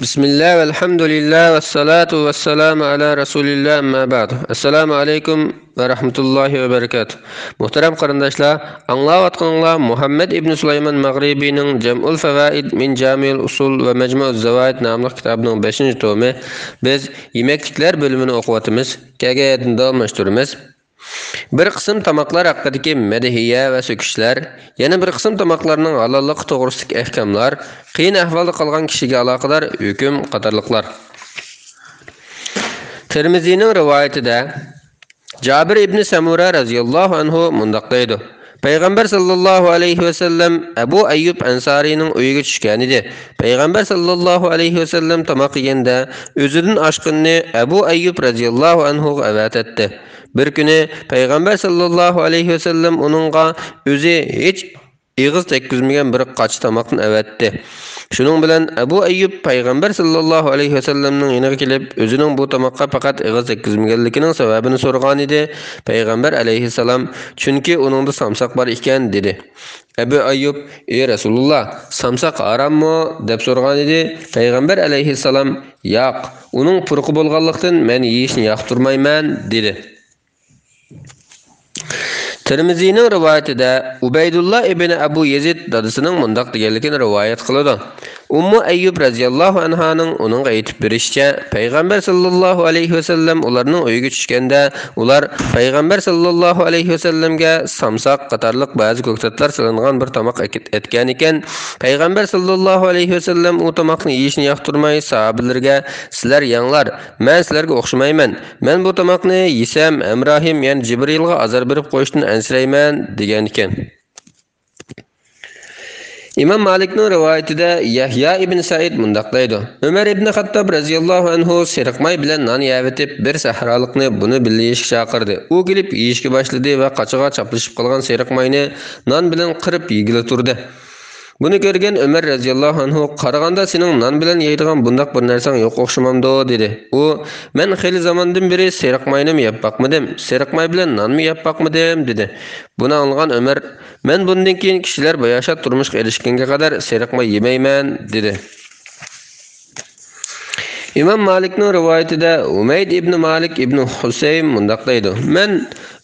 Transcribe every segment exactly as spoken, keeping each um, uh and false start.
بىسمىللا، ۋەلھەمدۇلىللا، ۋەسسالاتۇ ۋەسسالامۇ ئەلا رەسۇلىللا، ئەمما بەئد. ئەسسالامۇ ئەلەيكۇم ۋە رەھمەتۇللاھى ۋە بەرىكاتۇھ. مۇھتەرەم قېرىنداشلار، ئاڭلاۋاتقىنىڭلار مۇھەممەد ئىبن سۇلايمان مەغرىبىنىڭ جەمئۇل فەۋائىد مىن جامىئىل ئۇسۇل ۋە مەجمۇئۇز زاۋائىد ناملىق كىتابىنىڭ بەشىنچى تومى. بىز يېمەكلىكلەر بۆلۈمىنى ئوقۇۋاتىمىز. كەلگەن ھەپتىدە داۋاملاشتۇرىمىز. بىر قىسىم تاماقلار ھەققىدىكى مەدھىيە ۋە سۆكۈشلەر، يەنە بىر قىسىم تاماقلارنىڭ ھالاللىقى توغرىسىدىكى ئەھكاملار، قىيىن ئەھۋالدا قالغان كىشىگە ئالاقىدار ھۆكۈم قاتارلىقلار. تىرمىزىنىڭ رىۋايىتىدە جابىر ئىبنى سەمۇرە رەزىياللاھۇ ئەنھۇ مۇنداق دەيدۇ: پەيغەمبەر ساللاللاھۇ ئەلەيھى ۋەسەللەم ئەبۇ ئەييۇب ئەنسارىنىڭ ئۆيىگە چۈشكەنىدى. پەيغەمبەر ساللاللاھۇ ئەلەيھى ۋەسەللەم تاماق يېگەندە، ئۆزىدىن ئاشقىنىنى ئەبۇ ئەييۇب رەزىياللاھۇ ئەنھۇغا ئەۋەتەتتى. بىر كۈنى پەيغەمبەر ساللاللاھۇ ئەلەيھى ۋەسەللەم ئۇنىڭغا ئۆزى ھېچ ئېغىز تەگكۈزمىگەن بىر قاچا تاماقنى ئەۋەتتى. شۇنىڭ بىلەن ئەبۇ ئەييۇب پەيغەمبەر ساللاللاھۇ ئەلەيھى ۋەسەللەمنىڭ يېنىغا كېلىپ، ئۆزىنىڭ بۇ تاماققا پەقەت ئېغىز تەگكۈزمىگەنلىكىنىڭ سەۋەبىنى سورىغانىدى. پەيغەمبەر ئەلەيھىسسالام، چۈنكى ئۇنىڭدا سامساق بار ئىكەن، دېدى. ئەبۇ ئەييۇب، ئى رەسۇلۇللا، سامساق ھاراممۇ؟ دەپ سورىغانىدى. پەيغەمبەر ئەلەيھىسسالام، ياق، ئۇنىڭ پۇرىقى بولغانلىقتىن مەن يېيىشنى ياقتۇرمايمەن، دېدى. تىرمىزىنىڭ رىۋايىتىدە ئۇبەيدۇللا ئىبنى ئەبۇ يېزىد دادىسىنىڭ مۇنداق دېگەنلىكىنى رىۋايەت قىلىدۇ. ئۇممۇ ئەييۇب رەزىياللاھۇ ئەنھانىڭ ئۇنىڭغا ئېيتىپ بېرىشىچە، پەيغەمبەر ساللاللاھۇ ئەلەيھى ۋەسەللەم ئۇلارنىڭ ئۆيىگە چۈشكەندە، ئۇلار پەيغەمبەر ساللاللاھۇ ئەلەيھى ۋەسەللەمگە سامساق قاتارلىق بەزى كۆكتاتلار سېلىنغان بىر تاماق ئەكەت-، ئەتكەنىكەن. پەيغەمبەر ساللاللاھۇ ئەلەيھى ۋەسەللەم ئۇ تاماقنى يېيىشنى ياقتۇرماي، ساھابىلىرىگە، سىلەر يەڭلار، مەن سىلەرگە ئوخشىمايمەن. مەن بۇ تاماقنى يېسەم، ھەمراھىم، يەنى جىبرىلغا ئازار بېرىپ قويۇشتىن ئەنسىرەيمەن، دېگەنىكەن. ئىمام مالىكنىڭ رىۋايىتىدە يەھيا ئىبن سەئىد مۇنداق دەيدۇ: ئۆمەر ئىبن خەتتاب رەزىياللاھۇ ئەنھۇ سېرىق ماي بىلەن نان يەۋېتىپ، بىر سەھرالىقنى بۇنى بىللە يېيىشكە چاقىردى. ئۇ كېلىپ يېيىشكە باشلىدى ۋە قاچىغا چاپلىشىپ قالغان سېرىق ماينى نان بىلەن قىرىپ يېگىلى تۇردى. بۇنى كۆرگەن ئۆمەر رەزىياللاھۇ ئەنھۇ، قارىغاندا سېنىڭ نان بىلەن يەيدىغان بۇنداق بىر نەرسەڭ يوق ئوخشىمامدۇ؟ دېدى. ئۇ، مەن خېلى زاماندىن بېرى سېرىق ماينىمۇ يەپ باقمىدىم، سېرىق ماي بىلەن نانمۇ يەپ باقمىدىم، دېدى. بۇنى ئاڭلىغان ئۆمەر، مەن بۇندىن كېيىن كىشىلەر باياشات تۇرمۇشقا ئېرىشكەنگە قەدەر سېرىق ماي يېمەيمەن، دېدى. ئىمام مالىكنىڭ رىۋايىتىدە ھۇمەيد ئىبنى مالىك ئىبنى خۇسەيم مۇنداق دەيدۇ: مەن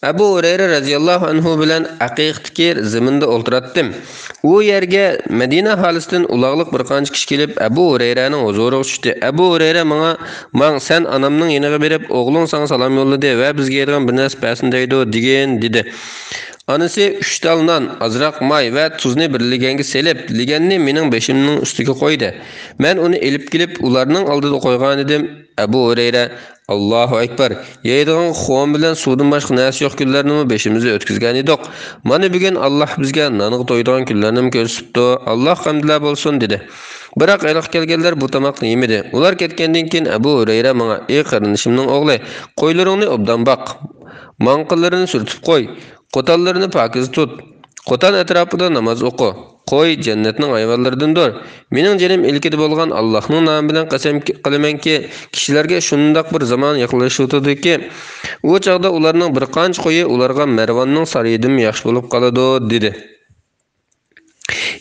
ئەبۇ ھۇرەيرە رەزىياللاھۇ ئەنھۇ بىلەن ئەقىقتىكى زېمىندا ئولتۇراتتىم. ئۇ يەرگە مەدىنە ئاھالىسىدىن ئۇلاغلىق بىر قانچە كىشى كېلىپ، ئەبۇ ھۇرەيرەنىڭ ھۇزۇرىغا چۈشتى. ئەبۇ ھۇرەيرە ماڭا، ماڭ، سەن ئانامنىڭ يېنىغا بېرىپ، ئوغلۇڭ ساڭا سالام يوللىدى ۋە بىزگە يەيدىغان بىر نەرسە بەرسۇن دەيدۇ، دېگىن، دېدى. ئانىسى ئۈچ تال نان، ئازراق ماي ۋە تۇزنى بىر لېگەنگە سېلىپ، لېگەننى مېنىڭ بېشىمنىڭ ئۈستىگە قويدى. مەن ئۇنى ئېلىپ كېلىپ، ئۇلارنىڭ ئالدىدا قويغانىدىم. ئەبۇ ھۇرەيرە، ئاللاھۇ ئەكبەر! يەيدىغان خورما بىلەن سۇدىن باشقا نەرسە يوق كۈنلەرنىمۇ بېشىمىزدا ئۆتكۈزگەنىدۇق. مانا بۈگۈن ئاللاھ بىزگە نانغا تويىدىغان كۈنلەرنىمۇ كۆرسىتىپتۇ. ئاللاھقا ھەمدۇلە بولسۇن، دېدى. بىراق ھېلىقى كەلگەنلەر بۇ تاماقنى يېمىدى. ئۇلار كەتكەندىن كېيىن ئەبۇ ھۇرەيرە ماڭا، ئى قېرىندىشىمنىڭ ئوغلى، قويلىرىڭنى ئوبدان باق. ماڭقىلىرىنى سۈرتۈپ قوي. قوتانلىرىنى پاكىز تۇت. قوتان ئەتراپىدا ناماز ئوقۇ. قوي جەننەتنىڭ ھايۋانلىرىدىندۇر. مېنىڭ جېنىم ئىلكىدە بولغان ئاللاھنىڭ نامى بىلەن قەسەم قىلىمەنكى، كىشىلەرگە شۇنداق بىر زامان يېقىنلىشىۋاتىدۇكى، ئۇ چاغدا ئۇلارنىڭ بىر قانچە قويى ئۇلارغا مەرۋاننىڭ سارىيىدىنمۇ ياخشى بولۇپ قالىدۇ، دېدى.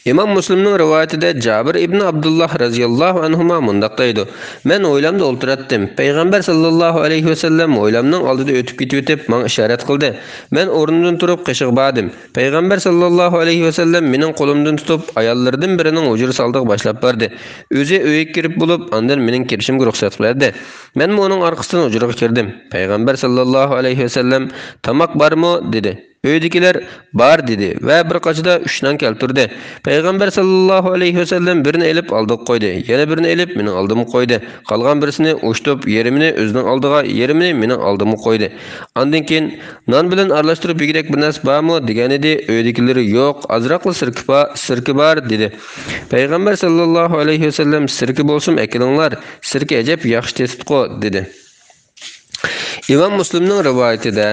ئىمام مۇسلىمنىڭ رىۋايىتىدە جابىر ئىبنى ئابدۇللاھ رەزىياللاھۇ ئەنھۇما مۇنداق دەيدۇ: مەن ھويلامدا ئولتۇراتتىم. پەيغەمبەر ساللاللاھۇ ئەلەيھى ۋەسەللەم ھويلامنىڭ ئالدىدا ئۆتۈپ كېتىۋېتىپ، ماڭا ئىشارەت قىلدى. مەن ئورنۇمدىن تۇرۇپ قېشىغا باردىم. پەيغەمبەر ساللاللاھۇ ئەلەيھى ۋەسەللەم مېنىڭ قولۇمدىن تۇتۇپ، ئاياللىرىدىن بىرىنىڭ ھۇجرىسى ئالدىغا باشلاپ باردى. ئۆزى ئۆيگە كىرىپ بولۇپ، ئاندىن مېنىڭ كىرىشىمگە رۇخسەت بەردى. مەنمۇ ئۇنىڭ ئارقىسىدىن ھۇجرىغا كىردىم. پەيغەمبەر ساللاللاھۇ ئەلەيھى ۋەسەللەم، تاماق بارمۇ؟ دېدى. ئۆيدىكىلەر، بار، دېدى ۋە بىر قاچىدا ئۈچ نان كەلتۈردى. پەيغەمبەر ساللاللاھۇ ئەلەيھى ۋەسەللەم بىرىنى ئېلىپ ئالدىغا قويدى، يەنە بىرىنى ئېلىپ مېنىڭ ئالدىمغا قويدى. قالغان بىرسىنى ئوشتۇپ، يېرىمىنى ئۆزىنىڭ ئالدىغا، يېرىمىنى مېنىڭ ئالدىمغا قويدى. ئاندىن كېيىن، نان بىلەن ئارىلاشتۇرۇپ يېگۈدەك بىر نەرسە بارمۇ؟ دېگەنىدى. ئۆيدىكىلىرى، يوق، ئازراقلا سىركە با-، سىركە بار، دېدى. پەيغەمبەر ساللاللاھۇ ئەلەيھى ۋەسەللەم، سىركە بولسىمۇ ئەكېلىڭلار، سىركە ئەجەب ياخشى تېتىدىغۇ، دېدى. ئىمام مۇسلىمنىڭ رىۋايىتىدە،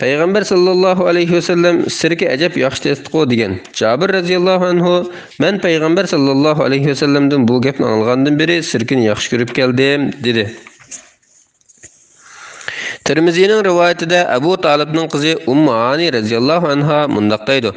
پەيغەمبەر ساللاللاھۇ ئەلەيھى ۋەسەللەم، سىركە ئەجەب ياخشى تېتىدىغۇ، دېگەن. جابىر رەزىياللاھۇ ئەنھۇ، مەن پەيغەمبەر ساللاللاھۇ ئەلەيھى ۋەسەللەمدىن بۇ گەپنى ئاڭلىغاندىن بېرى سىركىنى ياخشى كۆرۈپ كەلدىم، دېدى. تىرمىزىنىڭ رىۋايىتىدە ئەبۇ تالىپنىڭ قىزى ئۇممۇ ھانى رەزىياللاھۇ ئەنھا مۇنداق دەيدۇ: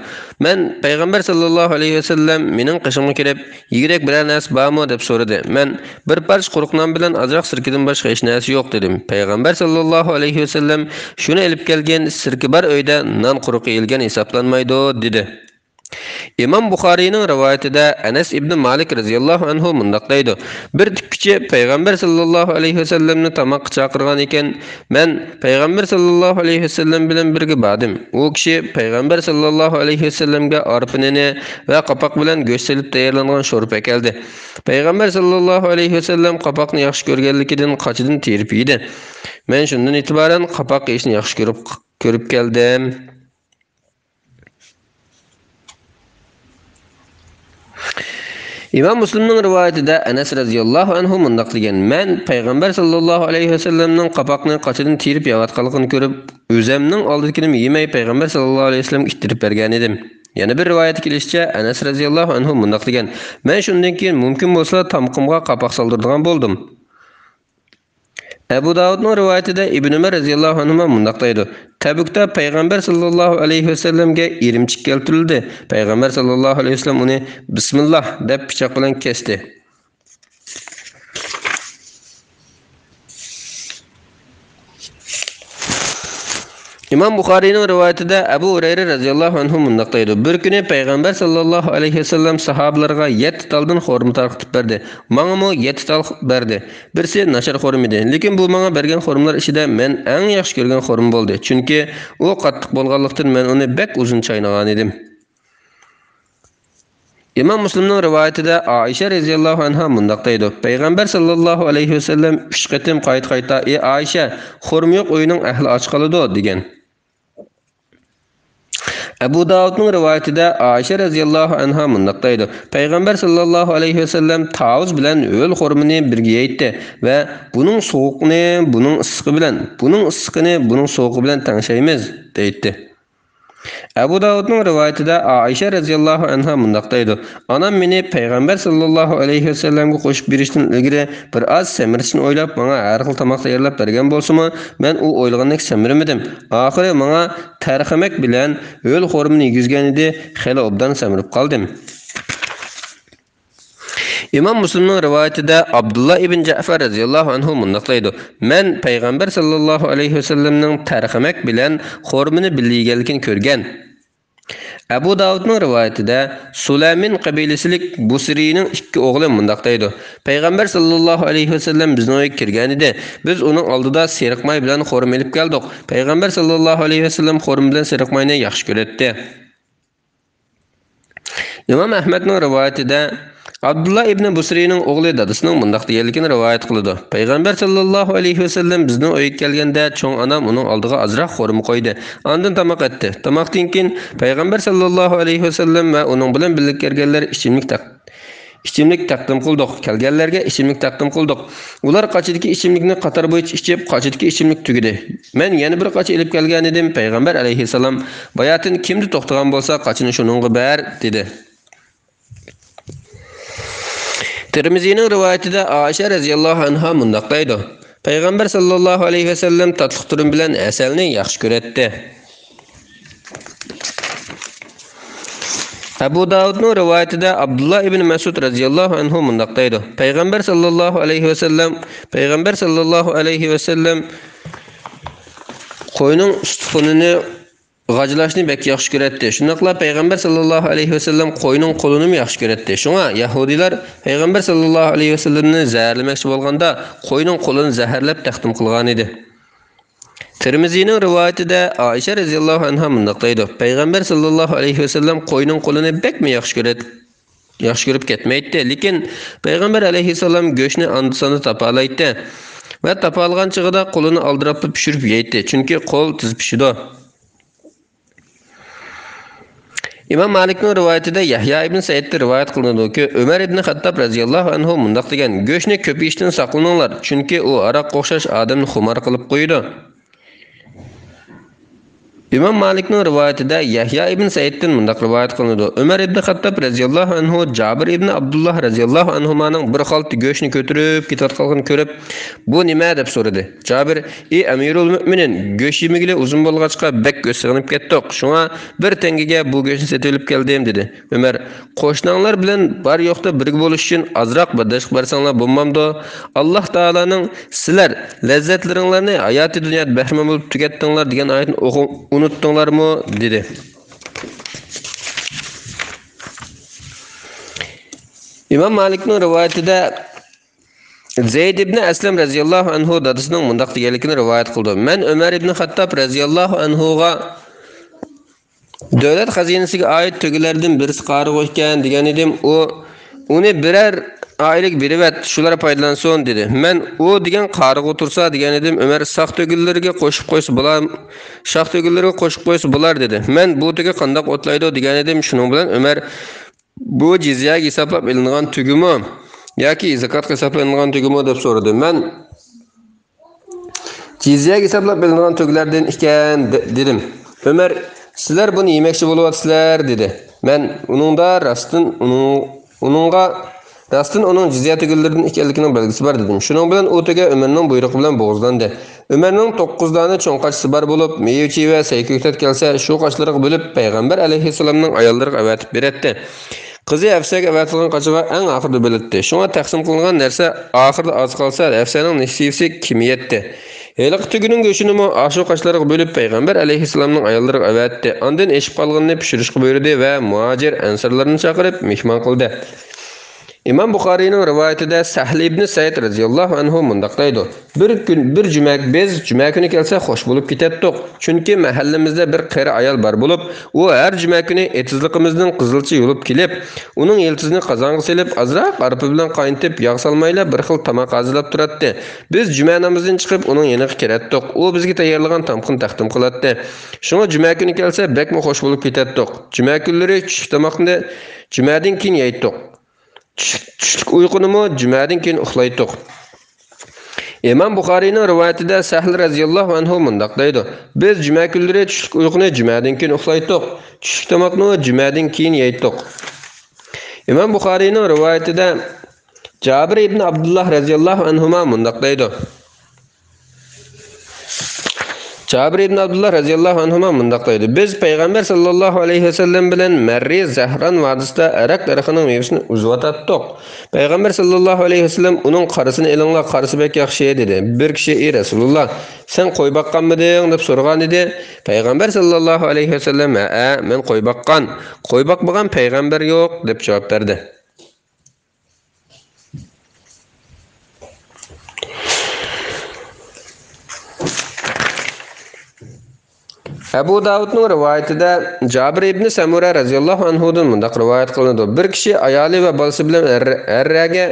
مەن پەيغەمبەر ساللاللاھۇ ئەلەيھى ۋەسەللەم مېنىڭ قېشىمغا كېلىپ، يېگۈدەك بىرەر نەرسە بارمۇ دەپ سورىدى. مەن بىر پارچە قۇرۇق نان بىلەن ئازراق سىركىدىن باشقا ھېچ نەرسە يوق دېدىم. پەيغەمبەر ساللاللاھۇ ئەلەيھى ۋەسەللەم شۇنى ئېلىپ كەلگىن، سىركە بار ئۆيدە نان قۇرۇقى يېيىلگەن ھېسابلانمايدۇ دېدى. ئىمام بۇخارىينىڭ رىۋايىتىدە ئەنەس ئىبنى مالىك رەزىياللاھۇ ئەنھۇ مۇنداق دەيدۇ: بىر تىككۈچى پەيغەمبەر ساللاللاھۇ ئەلەيھى ۋەسەللەمنى تاماققا چاقىرغان ئىكەن، مەن پەيغەمبەر ساللاللاھۇ ئەلەيھى ۋەسەللەم بىلەن بىرگە باردىم. ئۇ كىشى پەيغەمبەر ساللاللاھۇ ئەلەيھى ۋەسەللەمگە ئارپا نېنى ۋە قاپاق بىلەن گۆش سېلىپ تەييارلانغان شورپا ئەكەلدى. پەيغەمبەر ساللاللاھۇ ئەلەيھى ۋەسەللەم قاپاقنى ياخشى كۆرگەنلىكىدىن قاچىدىن تېرىپ يېدى. مەن شۇندىن ئېتىبارەن قاپاق يېيىشنى ياخشى كۆرۈپ، كۆرۈپ كەلدىم. ئىمام مۇسلىمنىڭ رىۋايىتىدە ئەنەس رەزىياللاھۇ ئەنھۇ مۇنداق دېگەن: مەن پەيغەمبەر ساللاللاھۇ ئەلەيھى ۋەسەللەمنىڭ قاپاقنى قاچىدىن تېرىپ يەۋاتقانلىقىنى كۆرۈپ، ئۆزەمنىڭ ئالدىدىكىنىمۇ يېمەي، پەيغەمبەر ساللاللاھۇ ئەلەيھى ۋەسەللەمگە ئىتتىرىپ بەرگەنىدىم. يەنە بىر رىۋايەتتە كېلىشىچە، ئەنەس رەزىياللاھۇ ئەنھۇ مۇنداق دېگەن: مەن شۇندىن كېيىن مۇمكىن بولسا تامىقىمغا قاپاق سالدۇرىدىغان بولدۇم. ئەبۇ داۋۇدنىڭ رىۋايىتىدە ئىبن ئۆمەر رەزىياللاھۇ ئەنھۇما مۇنداق دەيدۇ: تەبۈكتە پەيغەمبەر ساللاللاھۇ ئەلەيھى ۋەسەللەمگە ئىرىمچىك كەلتۈرۈلدى. پەيغەمبەر ساللاللاھۇ ئەلەيھى ۋەسەللەم ئۇنى بىسمىللاھ دەپ پىچاق بىلەن كەستى. ئىمام بۇخارىينىڭ رىۋايىتىدە ئەبۇ ھۇرەيرە رەزىياللاھۇ ئەنھۇ مۇنداق دەيدۇ: بىر كۈنى پەيغەمبەر ساللاللاھۇ ئەلەيھى ۋەسەللەم ساھابىلىرىغا يەتتە تالدىن خورما تارقىتىپ بەردى. ماڭىمۇ يەتتە تال بەردى. بىرسى ناچار خورما ئىدى، لېكىن بۇ ماڭا بەرگەن خورمىلار ئىچىدە مەن ئەڭ ياخشى كۆرگەن خورما بولدى، چۈنكى ئۇ قاتتىق بولغانلىقتىن، مەن ئۇنى بەك ئۇزۇن چاينىغانىدىم. ئىمام مۇسلىمنىڭ رىۋايىتىدە ئائىشە رەزىياللاھۇ ئەنھا مۇنداق دەيدۇ: پەيغەمبەر ساللاللاھۇ ئەلەيھى ۋەسەللەم ئۈچ قېتىم قايتا-قايتا: «ئى ئائىشە، خورما يوق ئۆينىڭ ئەھلى ئاچ قالىدۇ» دېگەن. ئەبۇ داۋۇدنىڭ رىۋايىتىدە ئائىشە رەزىياللاھۇ ئەنھا مۇنداق دەيدۇ: پەيغەمبەر ساللاللاھۇ ئەلەيھى ۋەسەللەم تاۋۇز بىلەن ھۆل خورمىنى بىرگە يەيتتى ۋە «بۇنىڭ سوغۇقىنى بۇنىڭ ئىسسىقى بىلەن، بۇنىڭ ئىسسىقىنى بۇنىڭ سوغۇقى بىلەن تەڭشەيمىز» دەيتتى. ئەبۇ داۋۇدنىڭ رىۋايىتىدە ئائىشە رەزىياللاھۇ ئەنھا مۇنداق دەيدۇ: ئانام مېنى پەيغەمبەر ساللاللاھۇ ئەلەيھى ۋەسەللەمگە قوشۇپ بېرىشتىن ئىلگىرى بىر ئاز سەمرىسىنى ئويلاپ، ماڭا ھەر خىل تاماقلار تەييارلاپ بەرگەن بولسىمۇ، مەن ئۇ ئويلىغاندەك سەمرىمىدىم. ئاخىرى ماڭا تەرخەمەك بىلەن ھۆل خورمىنى يېگۈزگەنىدى، خېلى ئوبدان سەمرىپ قالدىم. ئىمام مۇسلىمنىڭ رىۋايىتىدە ئابدۇللا ئىبن جەئفەر رەزىياللاھۇ ئەنھۇ مۇنداق دەيدۇ: مەن پەيغەمبەر ساللاللاھۇ ئەلەيھى ۋەسەللەمنىڭ تەرخەمەك بىلەن خورمىنى بىللە يېگەنلىكىنى كۆرگەن. ئەبۇ داۋۇدنىڭ رىۋايىتىدە سۇلەيمىن قەبىلىسىلىك بۇسرىنىڭ ئىككى ئوغلى مۇنداق دەيدۇ: پەيغەمبەر ساللاللاھۇ ئەلەيھى ۋەسەللەم بىزنىڭ ئۆيگە كىرگەنىدى، بىز ئۇنىڭ ئالدىدا سېرىق ماي بىلەن خورما ئېلىپ كەلدۇق. پەيغەمبەر ساللاللاھۇ ئەلەيھى ۋەسەللەم خورما بىلەن سېرىق ماينى ياخشى كۆرەتتى. ئىمام ئەھمەدنىڭ رىۋايىتىدە ئابدۇللا ئىبنى بۇسرىنىڭ ئوغلى دادىسىنىڭ مۇنداق دېگەنلىكىنى رىۋايەت قىلىدۇ: پەيغەمبەر ساللاللاھۇ ئەلەيھى ۋەسەللەم بىزنىڭ ئۆيگە كەلگەندە، چوڭ ئانام ئۇنىڭ ئالدىغا ئازراق خورما قويدى. ئاندىن تاماق ئەتتى. تاماقتىن كېيىن پەيغەمبەر ساللاللاھۇ ئەلەيھى ۋەسەللەم ۋە ئۇنىڭ بىلەن بىللە كەلگەنلەر ئىچىملىك تەق-، ئىچىملىك تەقدىم قىلدۇق. كەلگەنلەرگە ئىچىملىك تەقدىم قىلدۇق. ئۇلار قاچىدىكى ئىچىملىكنى قاتار بويىچە ئىچىپ، قاچىدىكى ئىچىملىك تۈگىدى. مەن يەنە بىر قاچا ئېلىپ كەلگەنىدىم. پەيغەمبەر ئەلەيھىسسالام: «باياتىن كىمدە توختىغان بولسا، قاچىنى شۇنىڭغا بەر» دېدى. تىرمىزىنىڭ رىۋايىتىدە ئائىشە رەزىياللاھۇ ئەنھا مۇنداق دەيدۇ: پەيغەمبەر ساللاللاھۇ ئەلەيھى ۋەسەللەم تاتلىق تۇرۇم بىلەن ھەسەلنى ياخشى كۆرەتتى. ئەبۇ داۋۇدنىڭ رىۋايىتىدە ئابدۇللا ئىبن مەسئۇد رەزىياللاھۇ ئەنھۇ مۇنداق دەيدۇ: پەيغەمبەر ساللاللاھۇ ئەلەيھى ۋەسەللەم، پەيغەمبەر ساللاللاھۇ ئەلەيھى ۋەسەللەم قوينىڭ ئۇستىخىنىنى غاجىلاشنى بەك ياخشى كۆرەتتى. شۇنداقلا پەيغەمبەر ساللاللاھۇ ئەلەيھى ۋەسەللەم قوينىڭ قولىنىمۇ ياخشى كۆرەتتى. شۇڭا يەھۇدىيلار پەيغەمبەر ساللاللاھۇ ئەلەيھى ۋەسەللەمنى زەھەرلىمەكچى بولغاندا، قوينىڭ قولىنى زەھەرلەپ تەقدىم قىلغانىدى. تىرمىزىنىڭ رىۋايىتىدە ئائىشە رەزىياللاھۇ ئەنھا مۇنداق دەيدۇ: پەيغەمبەر ساللاللاھۇ ئەلەيھى ۋەسەللەم قوينىڭ قولىنى بەكمۇ ياخشى كۆرەت-، ياخشى كۆرۈپ كەتمەيتتى. لېكىن پەيغەمبەر ئەلەيھىسسالام گۆشنى ئاندا-ساندا تاپالايتتى ۋە تاپالىغان چېغىدا قولىنى ئالدىراپلا پىشۇرۇپ يەيتتى، چۈنكى قول تېز پىشىدۇ. ئىمام مالىكنىڭ رىۋايىتىدە يەھيا ئىبن سەئىدتىن رىۋايەت قىلىنىدۇكى، ئۆمەر ئىبن خەتتاب رەزىياللاھۇ ئەنھۇ مۇنداق دېگەن: «گۆشنى كۆپ يېيىشتىن ساقلىنىڭلار، چۈنكى ئۇ ھاراققا ئوخشاش ئادەمنى خۇمار قىلىپ قويىدۇ.» ئىمام مالىكنىڭ رىۋايىتىدە يەھيا ئىبن سەئىدتىن مۇنداق رىۋايەت قىلىنىدۇ: ئۆمەر ئىبن خەتتاب رەزىياللاھۇ ئەنھۇ جابىر ئىبن ئابدۇللاھ رەزىياللاھۇ ئەنھۇمانىڭ بىر خالتا گۆشنى كۆتۈرۈپ كېتىۋاتقانلىقىنى كۆرۈپ، «بۇ نېمە؟» دەپ سورىدى. جابىر: «ئى ئەمىرۇل مۆمىنىن، گۆش يېمىگىلى ئۇزۇن بولغاچقا بەك گۆش سېغىنىپ كەتتۇق، شۇڭا بىر تەڭگىگە بۇ گۆشنى سېتىۋېلىپ كەلدىم» دېدى. ئۆمەر: «قوشناڭلار بىلەن بار يوقتا بىرگە بولۇش ئۈچۈن ئازراق بەرداشلىق بەرسەڭلار بولمامدۇ؟ ئاللاھ تائالانىڭ سىلەر لەززەتلىرىڭلارنى ھاياتىي دۇنيادا بەھرىمەن بولۇپ تۈگەتتىڭلار دېگەن ئايىتىنى ئوقۇ-، ئۇنتتۇڭلارمۇ؟» دېدى. ئىمام مالىكنىڭ رىۋايىتىدە زەيد ئىبنى ئەسلەم رەزىياللاھۇ ئەنھۇ دادىسىنىڭ مۇنداق دېگەنلىكىنى رىۋايەت قىلىدۇ: «مەن ئۆمەر ئىبنى خەتتاب رەزىياللاھۇ ئەنھۇغا دۆلەت خەزىنىسىگە ئائىت تۆگىلەردىن بىرسى قارىغۇ ئىكەن» دېگەنىدىم. ئۇ، «ئۇنى بىرەر ئائىلىگە بېرىۋەت، شۇلار پايدىلانسۇن» دېدى. مەن، «ئۇ دېگەن قارىغۇ تۇرسا» دېگەنىدىم. ئۆمەر، «ساق تۆگىلىرىگە قوشۇپ قويسا بولار، شاخ تۆگىلىرىگە قوشۇپ قويسا بولار» دېدى. مەن، «بۇ تۆگە قانداق ئوتلايدۇ؟» دېگەنىدىم. شۇنىڭ بىلەن ئۆمەر، «بۇ جىزيەگە ھېسابلاپ ئېلىنغان تۆگىمۇ ياكى زاكاتقا ھېسابلاپ ئېلىنغان تۆگىمۇ؟» دەپ سورىدى. مەن، «جىزيەگە ھېسابلاپ ئېلىنغان تۆگىلەردىن ئىكەن» دە-، دېدىم. ئۆمەر، «سىلەر بۇنى يېمەكچى بولۇۋاتىسىلەر» دېدى. مەن، «ئۇنىڭدا راستتىن ئۇنىڭ، ئۇنىڭغا راستتىن ئۇنىڭ جىزيە تۆگىلىرىدىن ئىكەنلىكىنىڭ بەلگىسى بار» دېدىم. شۇنىڭ بىلەن ئۇ تۆگە ئۆمەرنىڭ بۇيرۇقى بىلەن بوغۇزلاندى. ئۆمەرنىڭ توققۇز دانە چوڭ قاچىسى بار بولۇپ، مېۋىچى ۋە سەي-كۆكتات كەلسە، شۇ قاچىلىرىغا بۆلۈپ، پەيغەمبەر ئەلەيھىسسالامنىڭ ئاياللىرىغا ئەۋەتىپ بېرەتتى. قىزى ھەفسەگە ئەۋەتىلغان قاچىغا ئەڭ ئاخىرىدا بۆلەتتى. شۇڭا تەقسىم قىلىنغان نەرسە ئاخىرىدا ئاز قالسا، ھەفسەنىڭ نېسىۋىسى كېمىيەتتى. ھېلىقى تۆگىنىڭ گۆشىنىمۇ ئاشۇ قاچىلارغا بۆلۈپ، پەيغەمبەر ئەلەيھىسسالامنىڭ ئاياللىرىغا ئەۋەتتى. ئاندىن ئېشىپ قالغىنىنى پىشۇرۇشقا بۇيرۇدى ۋە مۇھاجىر ئەنسارلارنى چاقىرىپ مېھمان قىلدى. ئىمام بۇخارىينىڭ رىۋايىتىدە سەھل ئىبنى سەئىد رەزىياللاھۇ ئەنھۇ مۇنداق دەيدۇ: «بىر كۈن، بىر جۈمە، بىز جۈمە كۈنى كەلسە خوش بولۇپ كېتەتتۇق. چۈنكى مەھەللىمىزدە بىر قېرى ئايال بار بولۇپ، ئۇ ھەر جۈمە كۈنى ئېتىزلىقىمىزدىن قىزىلچا يۇلۇپ كېلىپ، ئۇنىڭ يىلتىزىنى قازانغا سېلىپ، ئازراق ئارپا بىلەن قاينىتىپ، ياغ سالمايلا بىر خىل تاماق ھازىرلاپ تۇراتتى. بىز جۈمە نامىزىدىن چىقىپ، ئۇنىڭ يېنىغا كىرەتتۇق. ئۇ بىزگە تەييارلىغان تامىقىنى تەقدىم قىلاتتى. شۇڭا جۈمە كۈنى كەلسە، بەكمۇ خوش بولۇپ كېتەتتۇق. جۈمە كۈنلىرى چۈشلۈك تاماقنى جۈمەدىن كېيىن يەيتتۇق. چۈشلۈك، چۈشلۈك ئۇيقۇنىمۇ جۈمەدىن كېيىن ئۇخلايتتۇق.» ئىمام بۇخارىينىڭ رىۋايىتىدە سەھل رەزىياللاھۇ ئەنھۇ مۇنداق دەيدۇ: «بىز جۈمە كۈنلىرى چۈشلۈك ئۇيقۇنى جۈمەدىن كېيىن ئۇخلايتتۇق، چۈشلۈك تاماقنىمۇ جۈمەدىن كېيىن يەيتتۇق.» ئىمام بۇخارىينىڭ رىۋايىتىدە جابىر ئىبن ئابدۇللاھ رەزىياللاھۇ ئەنھۇما مۇنداق دەيدۇ. جابىر ئىبن ئابدۇللاھ رەزىياللاھۇ ئەنھۇما مۇنداق دەيدۇ: «بىز پەيغەمبەر ساللاللاھۇ ئەلەيھى ۋەسەللەم بىلەن مەررى زەھران ۋادىسىدا ئەرەق دەرىخىنىڭ مېۋىسىنى ئۈزۈۋاتاتتۇق. پەيغەمبەر ساللاللاھۇ ئەلەيھى ۋەسەللەم، 'ئۇنىڭ قارىسىنى ئېلىڭلار، قارىسى بەك ياخشى' دېدى. بىر كىشى، 'ئى رەسۇلۇللاھ، سەن قوي باققانمىدىڭ؟' دەپ سورىغانىدى. پەيغەمبەر ساللاللاھۇ ئەلەيھى ۋەسەللەم، 'ھەئە، مەن قوي باققان. قوي باقمىغان پەيغەمبەر يوق' دەپ جاۋاب بەردى.» ئەبۇ داۋۇدنىڭ رىۋايىتىدە جابىر ئىبنى سەمۇرە رەزىياللاھۇ ئەنھۇدىن مۇنداق رىۋايەت قىلىنىدۇ: بىر كىشى ئايالى ۋە بالىسى بىلەن ھەر-، ھەررەگە،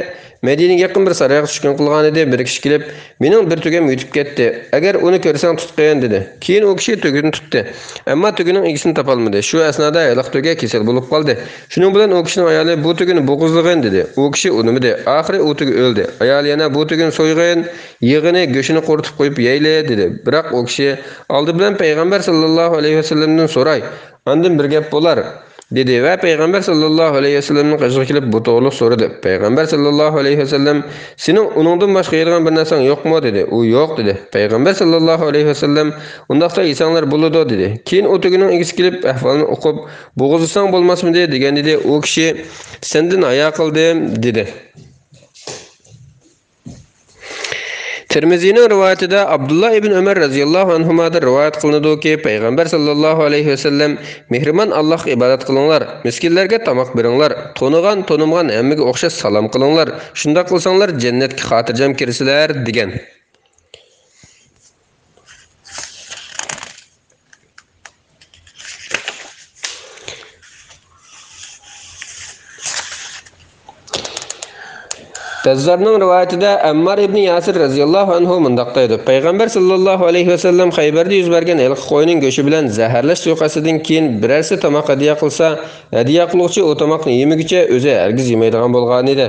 مەدىنىگە يېقىن بىر سارايغا چۈشكۈن قىلغانىدى. بىر كىشى كېلىپ، «مېنىڭ بىر تۆگەم يۈتۈپ كەتتى. ئەگەر ئۇنى كۆرسەڭ تۇتقىن» دېدى. كېيىن ئۇ كىشى تۆگىنى تۇتتى. ئەمما تۆگىنىڭ ئىگىسىنى تاپالمىدى. شۇ ئەسنادا ھېلىقى تۆگە كېسەل بولۇپ قالدى. شۇنىڭ بىلەن ئۇ كىشىنىڭ ئايالى، «بۇ تۆگىنى بوغۇزلىغىن» دېدى. ئۇ كىشى ئۇنىمىدى. ئاخىرى ئۇ تۆگە ئۆلدى. ئايالى يەنە، «بۇ تۆگىنى سويغىن، يېغىنى، گۆشىنى قۇرۇتۇپ قويۇپ يەيلى» دېدى. بىراق ئۇ كىشى، «ئالدى بىلەن پەيغەمبەر ساللاللاھۇ ئەلەيھى ۋەسەللەمدىن سوراي، ئاندىن بىر گەپ بولار» دېدى ۋە پەيغەمبەر ساللاللاھۇ ئەلەيھى ۋەسەللەمنىڭ قېشىغا كېلىپ، بۇ توغرىلىق سورىدى. پەيغەمبەر ساللاللاھۇ ئەلەيھى ۋەسەللەم، «سېنىڭ ئۇنىڭدىن باشقا يەيدىغان بىر نەرسەڭ يوقمۇ؟» دېدى. ئۇ، «يوق» دېدى. پەيغەمبەر ساللاللاھۇ ئەلەيھى ۋەسەللەم، «ئۇنداقتا يېسەڭلار بولىدۇ» دېدى. كېيىن ئۇ تۆگىنىڭ ئىگىسى كېلىپ، ئەھۋالنى ئوقۇپ، «بوغۇزلىساڭ بولماسمىدى؟» دېگەنىدى. ئۇ كىشى، «سەندىن ھايا قىلدىم» دېدى. تىرمىزىنىڭ رىۋايىتىدە ئابدۇللا ئىبن ئۆمەر رەزىياللاھۇ ئەنھۇمادىن رىۋايەت قىلىنىدۇكى، پەيغەمبەر ساللاللاھۇ ئەلەيھى ۋەسەللەم، «مېھرىبان ئاللاھقا ئىبادەت قىلىڭلار، مىسكىنلەرگە تاماق بېرىڭلار، تونۇغان، تونۇمىغان ھەممىگە ئوخشاش سالام قىلىڭلار، شۇنداق قىلساڭلار جەننەتكە خاتىرجەم كىرىسىلەر» دېگەن. بەززارنىڭ رىۋايىتىدە ئەممار ئىبنى ياسىر رەزىياللاھۇ ئەنھۇ مۇنداق دەيدۇ: پەيغەمبەر ساللاللاھۇ ئەلەيھى ۋەسەللەم خەيبەردە يۈز بەرگەن ھېلىقى قوينىڭ گۆشى بىلەن زەھەرلەش سۇيىقەستىدىن كېيىن بىرەرسى تاماق ھەدىيە قىلسا، ھەدىيە قىلغۇچى ئۇ تاماقنى يېمىگۈچە ئۆزى ھەرگىز يېمەيدىغان بولغانىدى.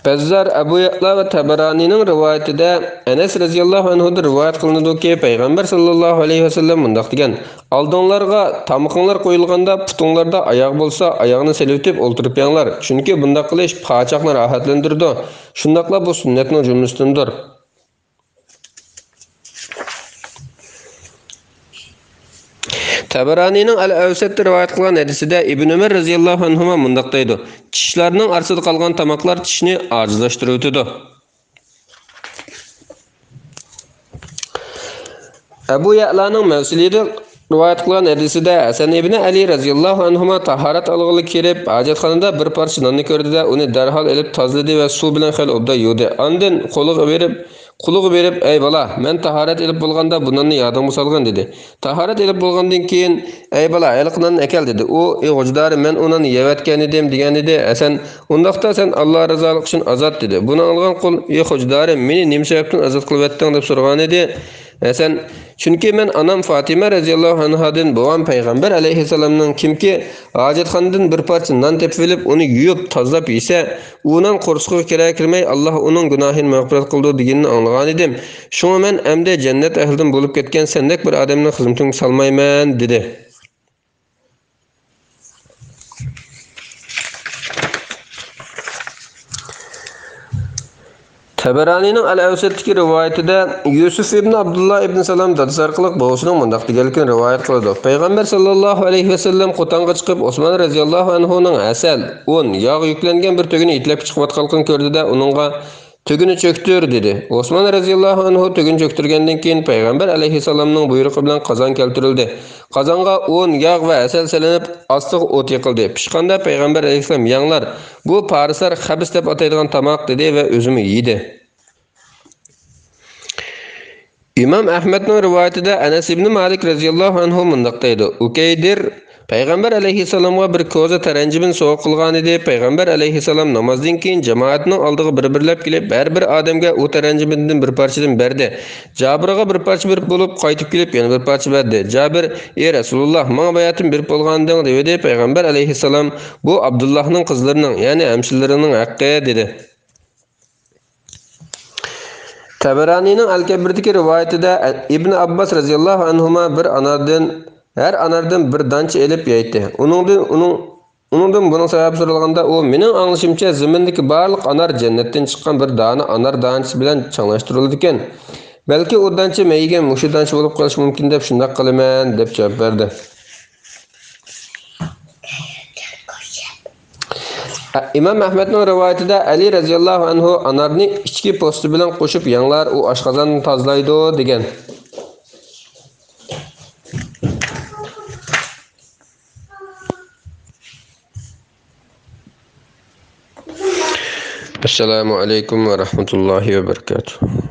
بەززار، ئەبۇ يەئلا ۋە تەبەرانىنىڭ رىۋايىتىدە ئەنەس رەزىياللاھۇ ئەنھۇدىن رىۋايەت قىلىنىدۇكى، پەيغەمبەر ساللاللاھۇ ئەلەيھى ۋەسەللەم مۇنداق دېگەن: «ئالدىڭلارغا تامىقىڭلار قويۇلغاندا، پۇتۇڭلاردا ئاياغ بولسا، ئاياغنى سېلىۋېتىپ ئولتۇرۇپ يەڭلار، چۈنكى بۇنداق قىلىش پاچاقنى راھەتلەندۈرىدۇ، شۇنداقلا بۇ سۈننەتنىڭ جۈملىسىدىندۇر.» تەبەرانىنىڭ ئەل ئەۋسەتتە رىۋايەت قىلغان ھەدىسىدە ئىبن ئۆمەر رەزىياللاھۇ ئەنھۇما مۇنداق دەيدۇ: «چىشلارنىڭ ئارىسىدا قالغان تاماقلار چىشنى ئاجىزلاشتۇرۇۋېتىدۇ.» ئەبۇ يەئلانىڭ مەۋسىلىدە رىۋايەت قىلغان ھەدىسىدە ھەسەن ئىبنى ئەلى رەزىياللاھۇ ئەنھۇما تاھارەت ئالغىلى كىرىپ، ھاجەتخانىدا بىر پارچە ناننى كۆردى-دە، ئۇنى دەرھال ئېلىپ تازىلىدى ۋە سۇ بىلەن خېلى ئوبدان يۇدى. ئاندىن قۇلىغا بېرىپ، قۇلىغا بېرىپ، «ئەي بالا، مەن تاھارەت ئېلىپ بولغاندا بۇ ناننى يادىڭغا سالغىن» دېدى. تاھارەت ئېلىپ بولغاندىن كېيىن، «ئەي بالا، ھېلىقى ناننى ئەكەل» دېدى. ئۇ، «ئى غوجىدارى، مەن ئۇ ناننى يەۋەتكەنىدىم» دېگەنىدى. ھەسەن، «ئۇنداقتا سەن ئاللا رىزالىقى ئۈچۈن ئازاد» دېدى. بۇنى ئاڭلىغان قۇل، «ئى غوجىدارى، مېنى نېمە سەۋەبتىن ئازاد قىلىۋەتتىڭ؟» دەپ سورىغانىدى. ھەسەن، «چۈنكى مەن ئانام فاتىمە رەزىياللاھۇ ئەنھادىن، بوۋام پەيغەمبەر ئەلەيھىسسالامنىڭ، كىمكى ھاجەتخانىدىن بىر پارچە نان تېپىۋېلىپ، ئۇنى يۇيۇپ، تازىلاپ يېسە، ئۇ نان قورسىقىغا كىرەر-كىرمەي، ئاللا ئۇنىڭ گۇناھىنى مەغپىرەت قىلىدۇ» دېگىنىنى ئاڭلىغانىدىم. شۇڭا مەن ئەمدى جەننەت ئەھلىدىن بولۇپ كەتكەن سەندەك بىر ئادەمنى خىزمىتىڭگە سالمايمەن، دېدى. تەبەرانىنىڭ ئەل ئەۋسەتتىكى رىۋايىتىدە يۈسۈف ئىبن ئابدۇللا ئىبن سالام دادىسى ئارقىلىق بوۋىسىنىڭ مۇنداق دېگەنلىكىنى رىۋايەت قىلىدۇ: پەيغەمبەر ساللاللاھۇ ئەلەيھى ۋەسەللەم قوتانغا چىقىپ، ئوسمان رەزىياللاھۇ ئەنھۇنىڭ ھەسەل، ئۇن، ياغ يۈكلەنگەن بىر تۆگىنى يېتىلەپ چىقىۋاتقانلىقىنى كۆردى-دە، ئۇنىڭغا، «تۆگىنى چۆكتۈر» دېدى. ئوسمان رەزىياللاھۇ ئەنھۇ تۆگىنى چۆكتۈرگەندىن كېيىن، پەيغەمبەر ئەلەيھىسسالامنىڭ بۇيرۇقى بىلەن قازان كەلتۈرۈلدى. قازانغا ئۇن، ياغ ۋە ھەسەل سېلىنىپ، ئاستىغا ئوت يېقىلدى. پىشقاندا پەيغەمبەر ئەلەيھىسسالام، «يەڭلار، بۇ پارسلار خەبىس دەپ ئاتايدىغان تاماق» دېدى ۋە ئۆزىمۇ يېدى. ئىمام ئەھمەدنىڭ رىۋايىتىدە ئەنەس ئىبنى مالىك رەزىياللاھۇ ئەنھۇ مۇنداق دەيدۇ: ئۇكەيدىر پەيغەمبەر ئەلەيھىسسالامغا بىر كوزا تەرەنجىمىن سوۋغا قىلغانىدى. پەيغەمبەر ئەلەيھىسسالام نامازدىن كېيىن جامائەتنىڭ ئالدىغا بىر-بىرلەپ كېلىپ، ھەر بىر ئادەمگە ئۇ تەرەنجىمىندىن بىر پارچىدىن بەردى. جابىرغا بىر پارچە بېرىپ بولۇپ، قايتىپ كېلىپ يەنە بىر پارچە بەردى. جابىر، «ئى رەسۇلۇللا، ماڭا باياتىن بېرىپ بولغانىدىڭ» دېۋىدى. پەيغەمبەر ئەلەيھىسسالام، «بۇ ئابدۇللاھنىڭ قىزلىرىنىڭ، يەنى ھەمشىرىلىرىنىڭ ھەققى» دېدى. تەبەرانىنىڭ ئەل-كەبىردىكى رىۋايىتىدە ئىبن ئابباس رەزىياللاھۇ ئەنھۇما بىر ئاناردىن، ھەر ئاناردىن بىر دانچە ئېلىپ يەيتتى. ئۇنىڭدىن، ئۇنىڭ، ئۇنىڭدىن بۇنىڭ سەۋەبى سورالغاندا، ئۇ، «مېنىڭ ئاڭلىشىمچە، زېمىندىكى بارلىق ئانار جەننەتتىن چىققان بىر دانە ئانار دانچىسى بىلەن چاڭلاشتۇرۇلىدىكەن. بەلكى ئۇ دانچە مەن يېگەن مۇشۇ دانچە بولۇپ قېلىشى مۇمكىن دەپ شۇنداق قىلىمەن» دەپ جاۋاب بەردى. ئىمام ئەھمەدنىڭ رىۋايىتىدە ئەلى رەزىياللاھۇ ئەنھۇ ئانارنى ئىچكى پوستى بىلەن قوشۇپ يەڭلار، ئۇ ئاشقازاننى تازىلايدۇ، دېگەن. ئەسسالامۇ ئەلەيكۇم ۋە رەھمەتۇللاھى ۋە بەرىكاتۇھ.